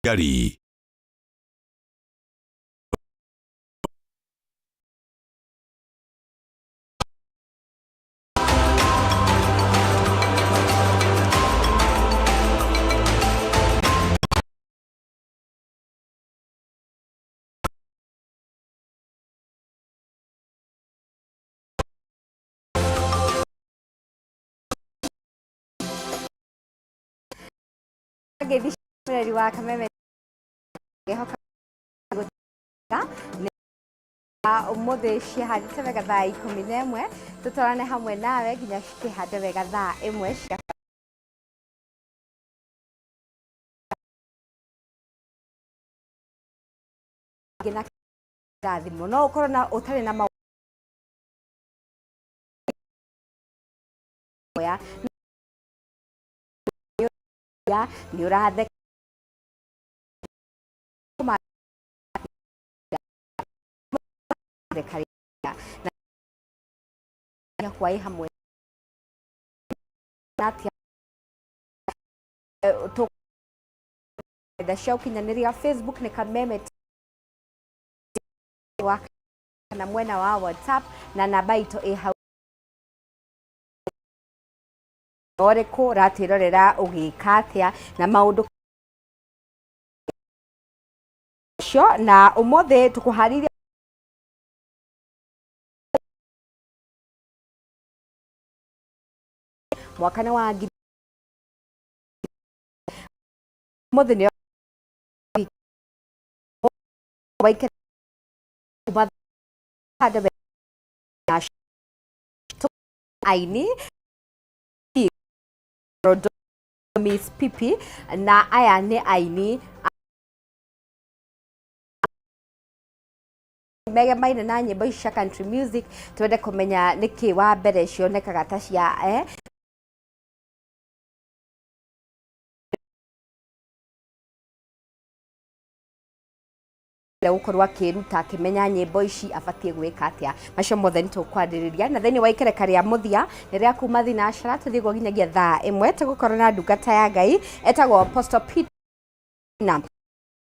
Kigali. Ngeithi cia wa Kameme ngehoka umuthi cihandĩte wega thaa 11, tũtwarane hamwe nawe nginya cikĩhande wega thaa 1 cia na rathimo no ũkorwo na ũtarĩ na mawoya nĩ ũratheka na kwaĩ hamwe na nenda cia ũkinyanĩria Facebook nĩ Kameme wa kana mwena wa WhatsApp na namba itũ ĩ hau ũrĩkũ ũratwĩrorera ũgĩka atĩa na maũndũ cio na ũmũthĩ tũkũharĩirie mwaka nĩ wa ngiri ũmũthĩ nĩ aini Miss Pipi na aya nĩ aini megemaine na nyĩmbo ici cia country music. Twende kũmenya nĩkĩ wa mbere cionekaga ta cia gũkorwo akĩruta akĩmenya nyĩmbo ici abatiĩ gwĩka atĩa. Macio mothe nĩ tũkwarĩrĩria na thĩinĩ wa ikereka rĩa mũthia nĩ rĩa kuma thinacara tũthiĩ guo nginyagia thaa 1. Tũgũkorwo na ndungata ya Ngai etagwo Apostle Peter na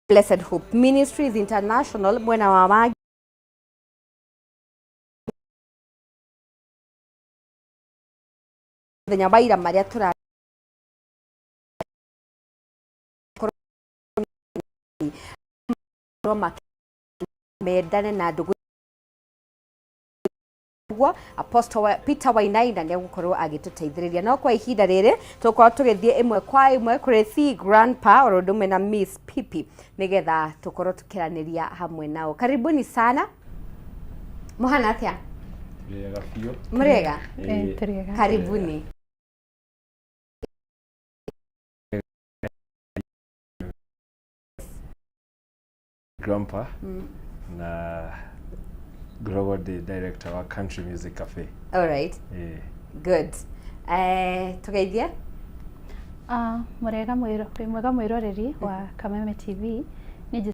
Blessed Hope Ministries International mwena wa Wagi mũthenya wa ira marĩa tũra mendane na ndũgũ guo Apostle Peter Wainaina nĩ egũkorwo agĩtũteithĩrĩria. No kwa ihinda rĩrĩ tũgũkorwo tũgĩthiĩ ĩmwe kwa ĩmwe kũrĩ C Grandpa oro ũndũ ũmwe na Miss Pipi nĩgetha tũkorwo tũkĩranĩria hamwe nao. Karibuni sana. Mũhana atĩa? Wega biũ. Mũrĩega? Ĩĩ. Tũrĩega. Karibuni. Grandpa na ngoragwo ndĩ director wa Country Music Cafe. All right. Ĩĩ. Good. Tũgeithie. Mũrĩega wĩ mwega mwĩroreri wa Kameme TV. Nĩ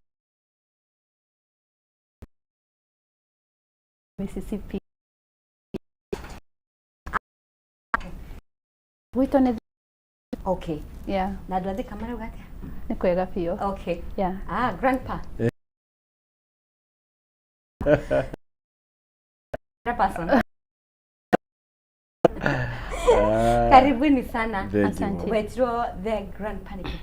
Mississippi. Gwitũ nĩ Okay. Yeah. Na andũ a Thika marauga atĩa? Nĩ kwega biũ. Okay. Yeah. Ah, grandpa. Person. Karibuni sana. Thank you. Asante. Wetirwo the grandpa nĩkĩ?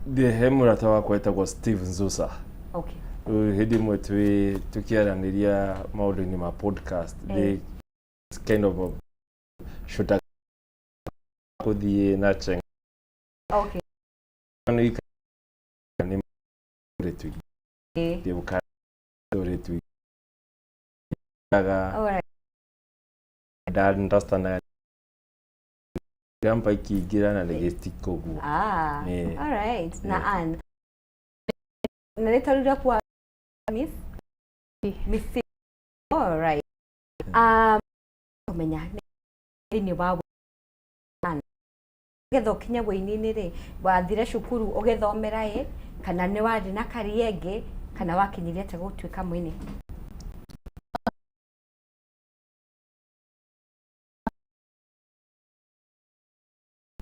Ndĩ he mũrata wakwa etagwo Steve Nzusa. Okay. Rĩu hĩndĩ ĩmwe twĩ tũkĩaranĩria maũndũ-inĩ ma podcast, they kind of shota kũthiĩ na chenga Okay. nĩ rĩ tuigaga All right. Understand grandpa ikĩingĩra na rĩgĩstika ũguo. Ah. Yeah. All right. Na Yeah. Ann. Na rĩtwa rĩu rĩaku wa Miss? Miss. All right. Kũmenya thĩinĩ wa Ann. Nĩgetha ũkinye wũini-inĩ rĩ, wathire cukuru ũgĩthomera ĩ, kana nĩ warĩ na career ĩngĩ, kana wakinyirie atĩa gũtuĩka mũini?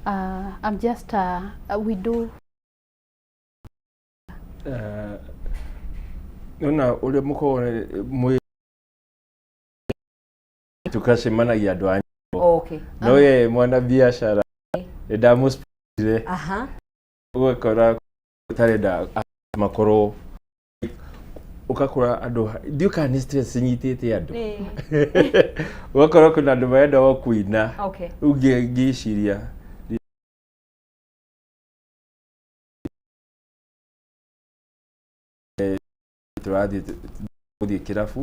I'm just a widow. Nona ũrĩa mũkoragwo mwĩ tukacemanagia andũ a no ye mwana biacara nĩndamũspire ũgakora ũtarenda makorwo ũgakora andũ ndiũ kana nĩ stress inyitĩte andũ ũgakora kwĩna andũ marenda o kũina rĩu ngĩciria tũrathiĩ gũthiĩ kĩrabu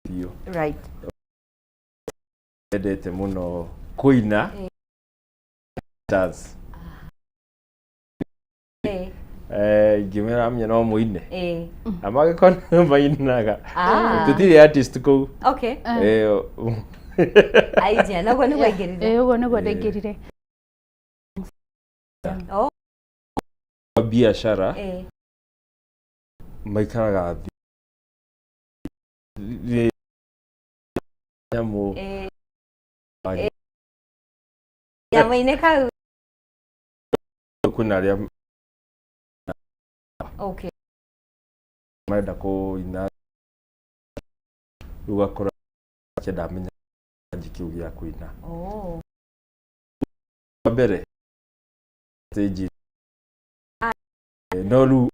biũ endete mũno kũina dance ngĩmera amenya no mũine na magĩkorwo mainaga tũtirĩ artist kũu. Aijia noguo nĩguo aingĩrire. Ũguo nĩguo ndaingĩrire. Biacara maikaraga thĩ nyamũ nyamũ-inĩ kau. Kwĩna arĩa marenda kũina rĩu ũgakora akĩenda amenya kĩu gĩa kũina wa mbere stage no rĩu.